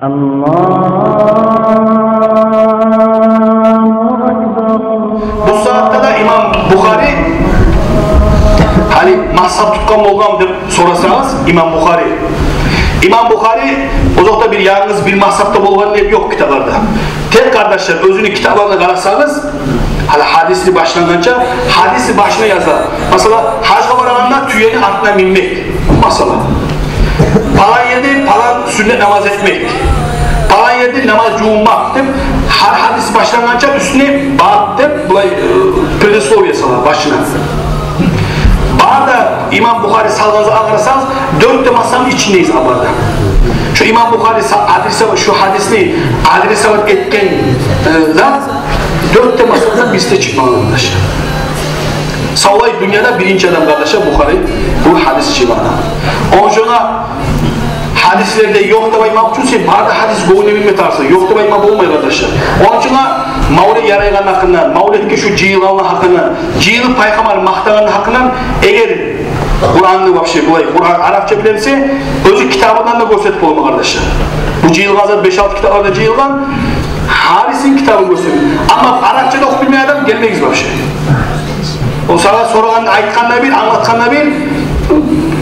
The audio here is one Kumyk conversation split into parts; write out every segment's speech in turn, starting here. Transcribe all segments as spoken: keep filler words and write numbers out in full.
Аллагьу акбар. Бу сагьатда да имам Бухари, гьали мазгьаб тутгъан болгъанмы деп сорасагъыз, имам Бухари. Имам Бухари озокъда бир янгыз бир мазгьабда болгъан деп ёкъ китапларда. Тек, къардашлар, оьзюню китапларына къарасагъыз, гьали гьадисни башлангъанча, гьадисни башына яза. Масала, гьажгъа барагъанда тюени артына минмек. Масала, палан ерде палан сюннет намаз этмек, палан ерде намаз жувунмакъ деп, гьар гьадис башлангъанча уьстюне баб деп, булай, э, предисловие сала башына. Бары да имам Бухари салгъан затгъа къарасагъыз, дёрт де мазгьабны ичинде иш бар да. Шу имам Бухари са-, адреса-, шу гьадисни адресовать этген, э, зат дёрт де мазгьабдан бирисинде чыкъмагъан, къардашлар. Савлай дюньяда биринчи адам, къардашлар, Бухари бу гьадис чыгъаргъан. Ону учун гьадислерде ёкъ деп айтмакъ учун сен бары да гьадис гёнгюнге минме тарыкъсан. Ёкъ деп айтма болмай, къардашлар. Ону учун мавлет ярайгъан гьакъындан, мавлетге шу жыйылгъанлар гьакъындан, жыйылып пайхаммар макътагъан гьакъындан, эгер Къуранны вообще булай, Къуран арапча биле буса, оьзю китабындан да гёрсетип болма, къардашлар. Бу жыйылгъан зат беш-алты китапларда жыйылгъан, гьарисини китабын гёрсетип. Амма арапча да охуп билмеген адам гелмегиз вообще. О сагъа сорагъан, айтгъан да бир, англатгъан да бир,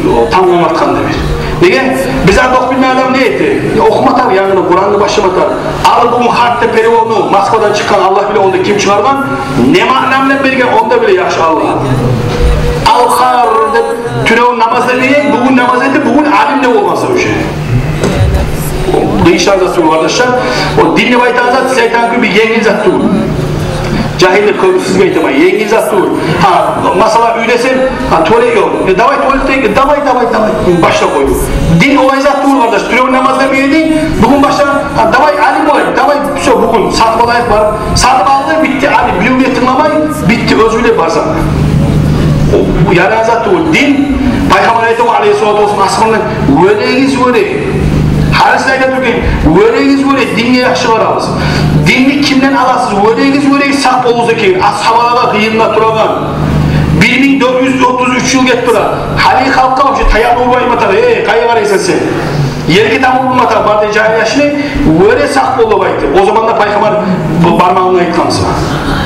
о тамгъан атгъан да бир. Неге? Биз аны охуп билмеген адам не эте? Я охума тарыкъ, янгыдан Къуранны башлама тарыкъ. Ал бугюн гьатта переводну Москвадан чыкъгъан, Аллагь биле онда ким чыгъаргъан, не маъна булан берген, онда биле яхшы Аллагь. Ал гьар деп тюнегюн намаз этмеген, бугюн намаз этип, бугюн алим де болгъан сав шу. Къыйышгъан зат тюгюл, къардашлар. О дин деп айтагъан зат, сиз айтагъан кюйде бир енгил зат тюгюл. Жагьиллер кёбюсю сизге айтаман, енгил зат тюгюл. Гьа, масала, уьйде сен, гьа, туалет ёкъ. Э, давай туалетге, давай, давай, давай. Башлап къойду. Дин олай зат тюгюл, къардаш. Тюнегюн намаз этмеген эдинг, бугюн башла, гьа, давай алим болайыкъ, давай, всё, бугюн сатып алайыкъ барып. Сатып алды, битди, алим, бирев де тынгламай, битди, оьзю биле барса. О, бу ярайгъан зат тюгюл. Дин, Пайхаммар айта, алайгьиссалату вассалам, асгьабына: «Вёрегиз, вёре». Гьар сиз айта тургъан: «Вёрегиз, вёре, динге яхшы къарагъыз. Динни кимден аласыз? Вёрегиз, вёре, сакъ болугъуз», — деген. Асгьабалагъа къыйынына турагъан. Бир минг дёрт юз отуз уьч йыл гетип тура. Гьали халкъгъа вообще таяк урмай ма тагъы: «Эй, къайгъа къарайсан сен?» Ерге таман урма тагъы бары да жагьил яшны, вёре, сакъ бол деп айтды. О заманда Пайхаммар бу бармагъын айтгъан буса.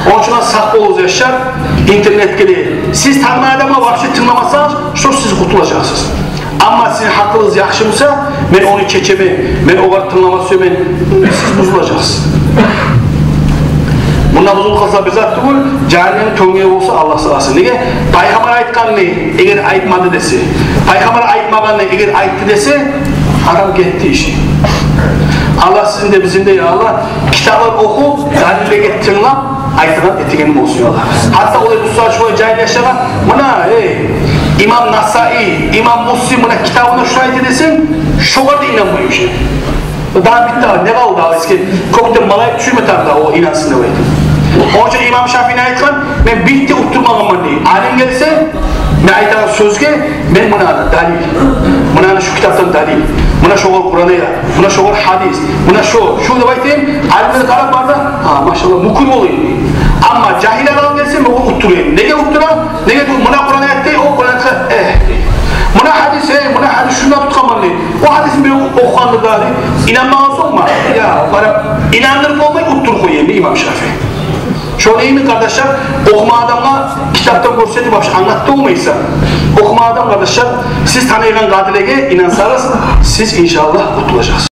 Ону учун сакъ болугъуз, яшлар, интернетге де. Сиз танглагъан адамгъа вообще тынгламасагъыз, шо сиз къутулажакъсыз. Амма сизин гьакъылыгъыз яхшы буса, мен ону чечемен, мен огъар тынглама сюемен, сиз бузулажакъсыз. Мунда бузулуп къалса бир зат тюгюл, жагьаннемни тёнгеги болса, Аллагь сакъласын. Неге? Пайхаммар айтгъанны эгер айтмады десе, Пайхаммар айтмагъанны эгер айтды десе, адам гетди иши. Аллагь сизин де, бизин де, я Аллагь, китаплар охуп, далиллеге тынглап, айтагъан, этеген болсун, я Аллагь. Гьатта олай устаз шолай жагьил яшлагъа, муна, эй, имам Насаи, имам Муслим, муна китабында шуну айта десенг, шогъар да инанмай шу. Дагъы битди, не къалды дагъы, эсге кёкден малайик тюшюрме тарыкъ дагъы, о инансын деп айтып. Ону учун имам Шафии айтгъан: «Мен бир де утдурмагъанман, — дей. — Алим гелсе, мен айтагъан сёзге, мен муна далил, муна шу китапдан далил, муна шогъар Къуран аят, муна шогъар гьадис, муна шо, шо деп айтайым, алимлер къарап бары да, гьа, машаллагь, мюкюр болайым», — дей. Амма жагьил адам гелсе, мен огъар утдурайым. Неге утдура? Неге десе, муна Къуран аят дей, о Къуран аятгъа, э, дей. Муна гьадис, э, муна гьадис, шундан тутгъанман, дей. О гьадисни бир охугъанда да, дей, инанмагъан сонг ма, я, барып, инандырып болмай, утдуруп къоя, дей имам Шафии. Шо дейми, къардашлар, охумагъан адамгъа китапдан гёрсетип, вообще англатып болмайсан. Охумагъан адам, къардашлар, сиз таныйгъан къадилеге инансагъыз, сиз, иншааллагь, къутулажакъсыз.